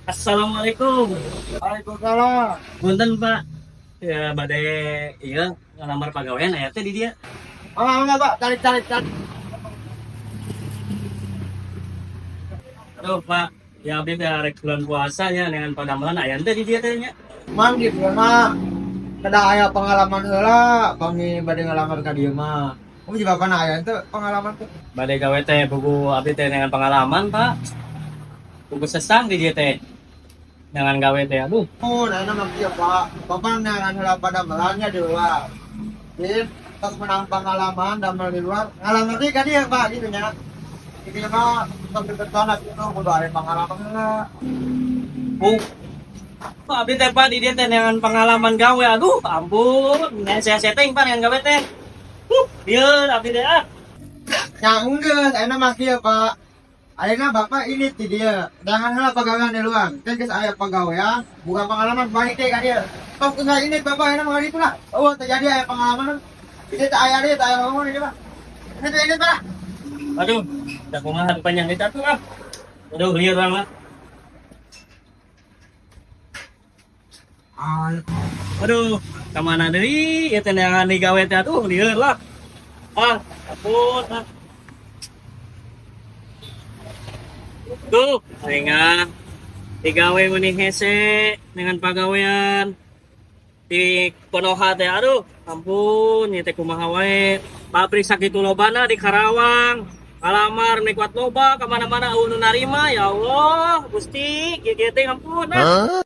Assalamualaikum. Waalaikumsalam. Punten, Pak. Ya, bade iya ngalamar pagawean aya teh di dieu. Mangga, mangga, Pak, tarik, tarik, tarik. Aduh, Pak. Ya, abdi teh arek bulan puasa nya dengan padamelan aya teh di dieu teh nya. Mang gitu mah. Kada aya pengalaman heula, pami bade ngalamar ka dieu mah. Kamu juga pernah aya teu pengalaman tuh? Bade gawe teh buku abdi teh dengan pengalaman, Pak. Buku sesang di dieu teh. Dengan gawe teh, aduh. Oh, nah mah kieu, Pak. Bapak neangan heula padamelannya di luar. Jadi pas menang pengalaman damel di luar, ngalamar deui ka dieu, Pak, gitu nya. Jadi mah sampai beton itu kudu aya pengalaman heula. Bu. Pak, abdi teh, Pak, di dieu teh dengan pengalaman gawe, aduh, ampun. Ngan saya setting, Pak, dengan gawe teh. Dieu abdi teh ah. Ya enggeus, ayeuna mah kieu, Pak. Ayeuna Bapak ini ti dieu. Jangan heula pagawean di luar. Kan geus aya pagawean, bukan pengalaman balik teh ka dieu. Tos geus ini Bapak ayeuna mah ditu lah. Oh, terjadi aya pengalaman. Ini teh aya deui, teh aya ngomong ini, Pak. Ini teh ini, Pak. Aduh, da kumaha panjang itu atuh ah. Aduh, lieur urang lah. Ah, Aduh, kamana deui ieu teh neangan digawe teh, aduh, lieur lah. Ah, ampun ah. Tuh, aing ah. Digawe meni hese dengan pagawean di Konoha teh, aduh, ampun, ieu teh kumaha wae. Pabrik sakitu lobana di Karawang. Alamar meni kuat loba ka mana-mana eueuh nu narima, ya Allah, Gusti, kieu-kieu teh ampun ah.